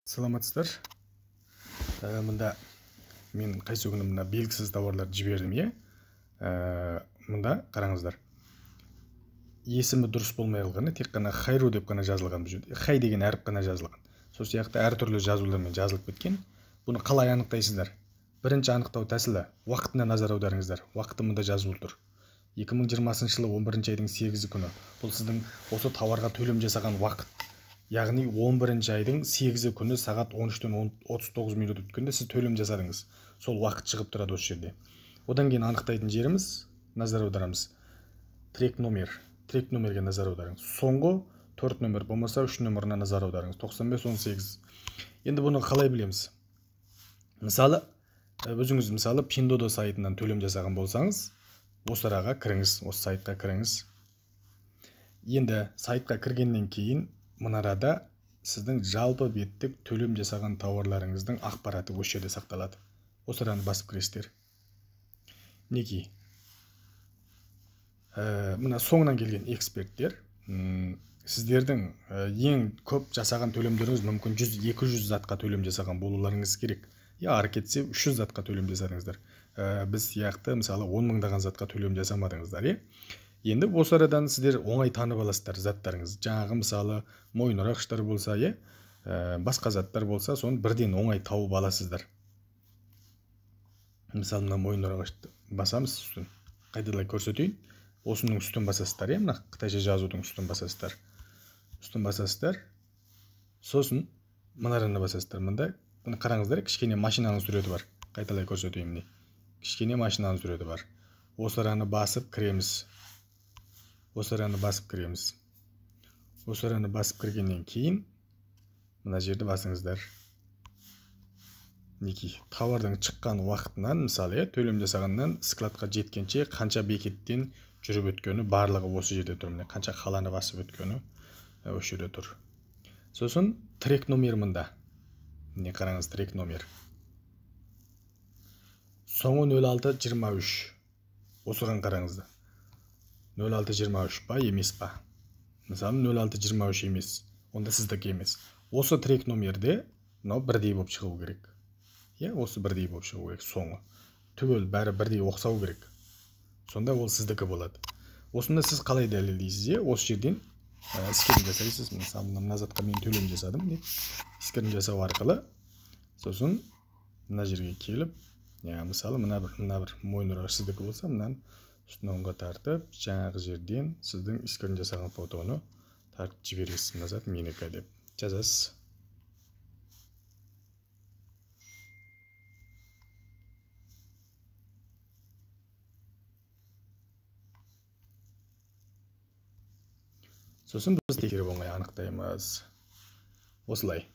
Саламатсыздар. Мында мен қайсы күні мына белгісіз тауарларды жібердім, иә? Мында қараңыздар. Есімі дұрыс болмай қалғаны тек қана Хайру деп қана жазылған бұл жерде. Хай деген әріп қана жазылған. Сол сияқты әртүрлі жазулармен жазылып кеткен. Бұны қалай анықтайсыздар? Бірінші анықтау тәсілі уақытына назар аударыңыздар. Уақыты мында жазулы тұр. 2020 жылы 11 айдың 8 күні. Бұл сіздің осы тауарға төлем жасаған уақыт. Яғни 11 айдың 8 күні сағат 13:39 минут өткенде сіз төлем жасадыңыз. Сол уақыт шығып тұрады осы жерде. Одан кейін анықтайтын жеріміз, назар аударамыз. Трек номер. Трек номерге назар аударыңыз. Соңғы 4 нөмір болмаса 3 нөміріне назар аударыңыз. 95-18. Енді бұны қалай білеміз? Мысалы, өзіңіз мысалы Пиндодо сайтынан төлем жасаған болсаңыз, осы араға кіріңіз, осы сайтқа кіріңіз. Енді сайтқа кіргеннен кейін мына арада сіздің жалпы беттік төлем жасаған тауарларыңыздың ақпараты осы жерде сақталады. Осы араны басып кіресіздер. Мінекей. Мына соңынан келген эксперттер, сіздердің ең көп жасаған төлемдеріңіз мүмкін 100-200 затқа төлем жасаған болуларыңыз керек. Я ары кетсе 300 затқа төлем жасадыңыздар. Біз сияқты мысалы 10 мыңдаған затқа төлем жасамадыңыздар, е? Енді осы арадан сіздер оңай танып аласыздар заттарыңыз. Жаңағы мысалы мойын орағыштар болса, е, басқа заттар болса, соны бірден оңай тауып аласыздар. Мысалы мына мойын орағышты басамыз үстін. Қайталай көрсетейін. Осының үстін басасыздар, е, мына қытайша жазудың үстін басасыздар. Үстін басасыздар. Сосын мына араны басасыздар. Мында мына қараңыздар, кішкене машинаның суреті бар. Қайталай көрсетейін міне. Кішкене машинаның суреті бар. Осы араны басып кіреміз. Осы араны басып кіреміз. Осы араны басып кіргеннен кейін мына жерді басыңыздар. Мінекей, тауардың шыққан уақытынан, мысалы, төлем жасағаннан складқа жеткенше қанша бекеттен жүріп өткені барлығы осы жерде тұр. Міне қанша қаланы басып өткені осы жерде тұр. Сосын трек номер мында. Міне қараңыз, трек номер. Соңы 0623. Осыған қараңыздар. 0623 па, емес па? Мысалы 0623 емес, онда сіздікі емес. Осы трек номерде мынау бірдей болып шығу керек. Иә, осы бірдей болып шығу керек соңы. Түгел бәрі бірдей ұқсау керек. Сонда ол сіздікі болады. Осыны сіз қалай дәлелдейсіз, е? Осы жерден скрин жасайсыз. Мысалы, мына затқа мен төлем жасадым деп скрин жасау арқылы сосын мына жерге келіп, мысалы, мына бір мойын орағыш сіздікі болса, мынаны үстін оңға тартып, жаңағы жерден сіздің скрин жасаған фотоны тартып жібересіз. Мына зат менікі деп жазасыз. Сосын біз тексеріп оңай анықтаймыз. Осылай.